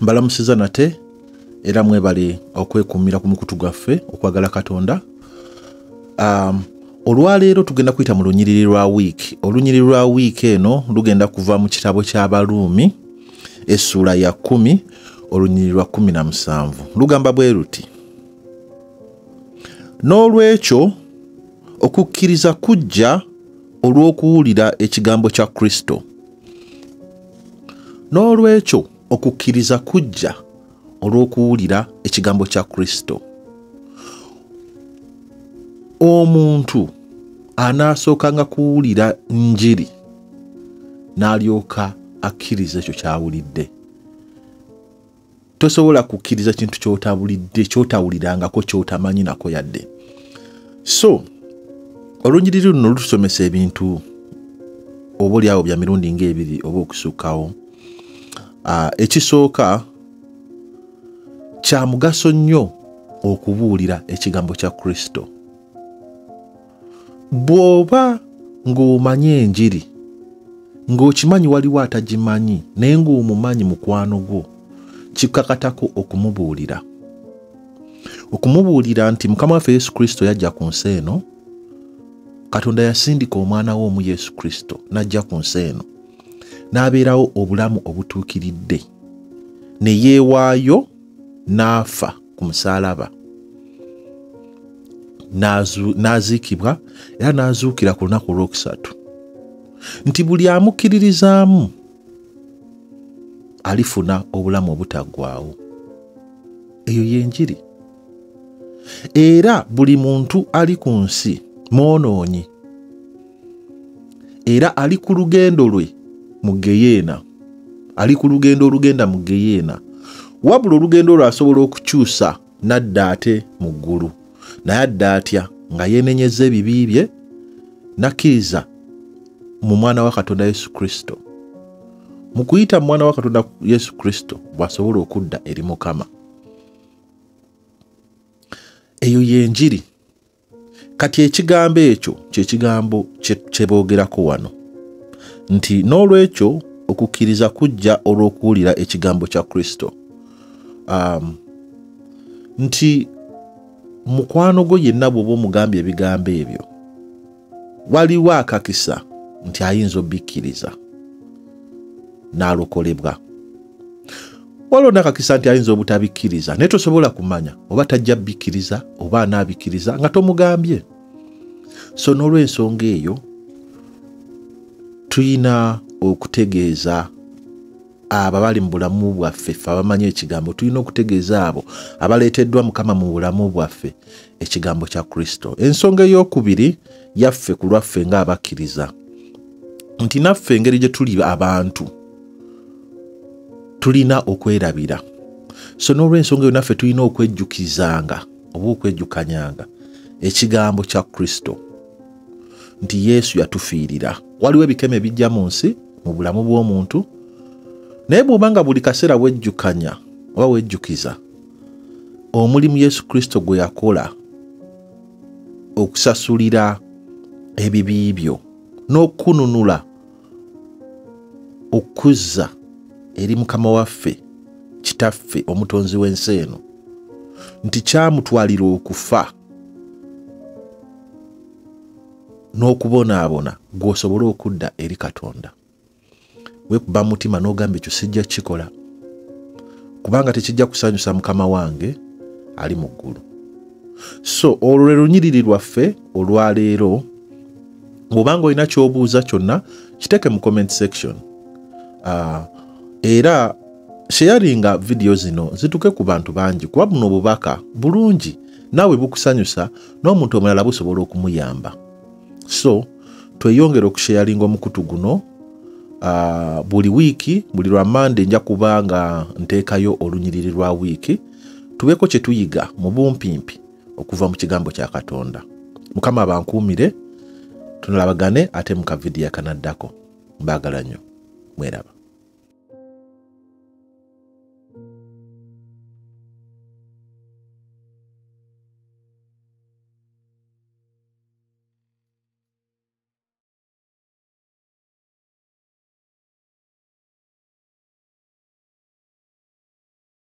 Mbalamusiza nate era mwebale okwekuumira ku mukutu gwaffe okwagala Katonda. Olwaleero tugenda kuyita mu lunyiriri lwa wiiki. Olunyiriri lwa wiiki eno lugenda kuva mu kitabo ky'Abaruumi essuula ya 10 olunyiriri lwa 17. Lugamba bwe luti: n'olwekyo okukkiriza kujja olw'okuwulira ekigambo kya Kristo. N'olwekyo okukkiriza kujja olw'okuwulira ekigambo kya Kristo. Omuntu anaasookanga kuwulira njiri n'alyoka akkiriza ekyo ky'awulidde. Tosobola kukkiriza kintu ky'otabulidde, ky'otawulirangako, ky'otamanyi nako yadde. So olunyiriri luno lutusomesa ebintu oba oliawo bya mirundi ng'ebiri oba okusukkawo. Ekisooka, kya mugaso nnyo okubuulira ekigambo kya Kristo. Bw'oba ng'omanyi enjiri, ng'okimanyi waliwo atagimanyi naye ng'omumanyi mukwano gwo, kikakatako okumubuulira. Okumubuulira nti Mukama waffe Yesu Kristo yajja ku nsi eno, Katonda yasindika omwana we omu Yesu Kristo n'ajja ku nsi eno, n'abeerawo obulamu obutuukiridde, ne yeewaayo n'afa ku musaalaba, n'aziikibwa era n'azuukira ku lunaku olwokusatu, nti buli amukkiririzaamu alifuna obulamu obutaggwaawo. Eyo y'enjiri. Era buli muntu ali ku nsi mwonoonyi, era ali ku lugendo lwe mu ggeyeena, ali ku lugendo olugenda mu ggeyeena. Wabula olugendo olwo asobola okukyusa n'adda ate mu ggulu. Naye adda atya? Nga yeenenyezza ebibi bye n'akkiriza mu mwana wa Katonda Yesu Kristo. Mu kuyita mu mwana wa Katonda Yesu Kristo bw'asobola okudda eri Mukama. Eyo y'enjiri. Kati ekigambo ekyo kye kigambo kye boogerako wano, nti n'olwekyo okukkiriza kujja olw'okuwulira ekigambo kya Kristo. Nti mukwano gwo yenna bw'oba omugambye ebigambo ebyo, waliwo akakisa nti ayinza obikkiriza n'alokolebwa. Waliwo n'akakisa nti ayinza obutabikkiriza, naye tosobola kumanya oba tajja bikkiriza oba anaabikkiriza nga tomugambye. So n'olw'ensonga eyo tulina okutegeeza abo abali mu bulamu bwaffe, ffe abamanyi ekigambo, tulina okutegeeza abo abaleeteddwa Mukama mu bulamu bwaffe ekigambo kya Kristo. Ensonga ey'okubiri yaffe ku lwaffe ng'abakkiriza, nti naffe engeri gye tuli abantu tulina okwerabira. So n'olw'ensonga eyo naffe tulina okwejjukizanga oba okwejjukanyanga ekigambo kya Kristo, nti Yesu yatufiirira. Waliwo ebikemo ebijja mu nsi mu bulamu bw'omuntu, naye bw'obanga buli kaseera wejjukanya oba wejjukiza omulimu Yesu Kristo gwe yakola okusasulira ebibi byo n'okununula okuzza eri Mukama waffe Kitaffe omutonzi w'ensi eno, nti kyamutwalira okufa n'okubonaabona gw'osobole okudda eri Katonda. Weekuba mutima n'ogamba ekyo sijja kukikola, kubanga tekijja kusanyusa Mukama wange ali mu ggulu. So olwo lwe lunyiriri lwaffe olwaleero. Bw'obanga olina ky'obuuza kyonna, kiteeke mu comment section. Era sharinga vidiyo zino zituuke ku bantu bangi, kuba buno obubaka bulungi naawe bukusanyusa n'omuntu omulala busobola okumuyamba. So tweyongere okusharinga omukutu guno. Buli wiiki, buli lwa Mande nja kuba nga nteekayo olunyiriri lwa wiiki, tubeeko kye tuyiga mu bumpimpi okuva mu kigambo kya Katonda. Mukama abankuumire, tunalabagane ate mu kavidiyo akanaddako. Mbaagala nnyo, mweraba.